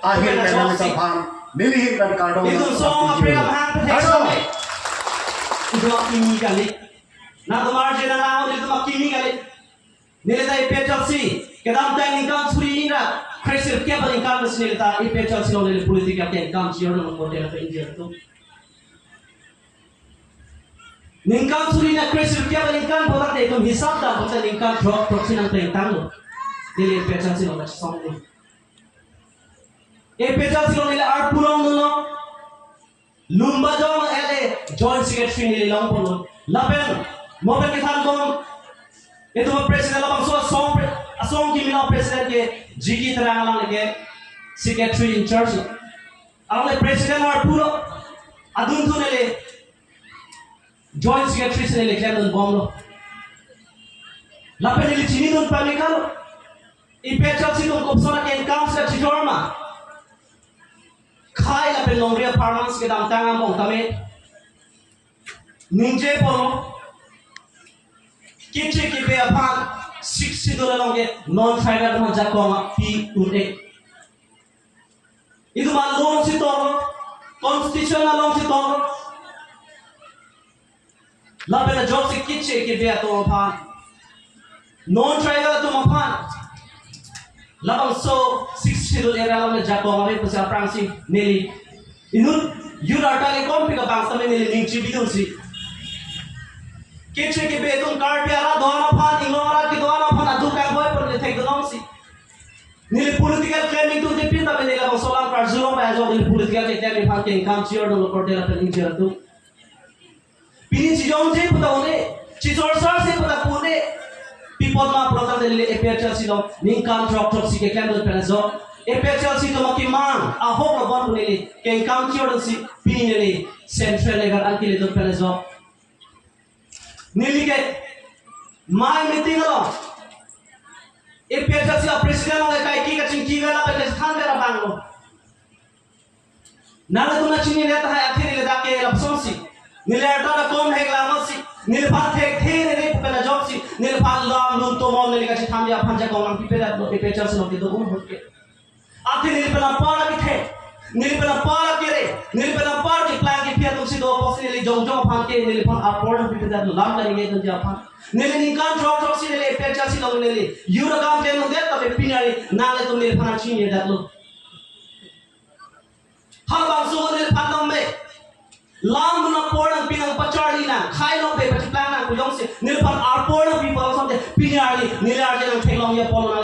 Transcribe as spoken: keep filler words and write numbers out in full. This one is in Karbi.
Ahir pen nangli aphan, neli ahin pen kardom. Itum song apre lam hang pethek kardom. Itum akimi kali. Nangtum arje nang lang, itum akimi kali. Neli ta APHLC kedamtang ningkan suri hini ra kre sirkep aningkan si neli ta APHLC along neli political kengkam chijor nang kote la pe ingjir atum. Ningkan suri na kre sirkep aningkan botak te itum hisap dam botak ningkan throk throksi nang plengtanglo. Neli APHLC along kachesonglo. APHLC along neli arpu longdunlo. Lumbajong LA Joint Secretary neli longponlo. Lapen mo pen kethanbom itum president labangso asong pre-, asong kimi along president ke G K Terang, alang ke secretary in charge. Alangli president arpulo, adunthu neli Joint Secretary si neli klemdunbomlo. Lapen neli chinidun pamekal. APHLC atum kopuson akengkam si chijor ma. Khei lapen longri apharman si kedamtang angbong tame ningjepo, Kiche Kibe aphan Sixth Schedule along ke non-tribal atum ajakong pi un-e. Itum along si tonglo, constitution along si tonglo. Lapen ajoksi Kiche Kibe atum aphan, non-tribal atum aphan labangso Sixth Schedule area along ajakong ave pusi aphrangsi neli inut youth arta ke kopi kabang sitame neli ning chibidunsi, Kiche Kibe atum Karbi arat do-an aphan, Inglong arat kedo-an aphan adu kangvoi pon neli thekdunlongsi, neli political claim itum tipin tame neli labangso alam karjulong bai ajok neli political keklem aphan kengkam chijor nang korte lapen ingjir atum. Pini chijongje puta un-e, chichorsarse puta un-e. Pi apot ma pulote neli APHLC along ningkan throk throksi keklemdun pen ajok, APHLC atum akemang ahok lo bon pu neli kengkam chijordunsi pini neli central level an keledun pen ajok. Neli ke mai meeting along APHLC a president along kaike kachingki ave lapen kachethan ave abang lo. Nanglitum nangchininedet tahai, athe neli dak ke lapusonsi, neli arta da kom hek lamasi, neliphan thekthe neli pu pen ajoksi, neliphan lam lun tomon neli kachethanji aphan jakong nangpipedatlo, APHLC along kedo un ahut ke. Athe neli pen apar akethe, neli pen apar akere, neli pen apar keplang kephi atumsi do apotsi neli jongjong aphan ke neliphan apor nangpipedatlo, lam kaningjedunji aphan. Neli ningkan throk throksi neli APHLC along neli youth akam klemdundet, tapi pini arni nanglitum neliphan nangchininedatlo. Halabangso neliphan tame lam lun apor nangpi nangpacharli nang, khei along pe pachiplang nang pu jongsi neliphan apor nangpi pu jongsi pini arni neli arje nangtheklongji apor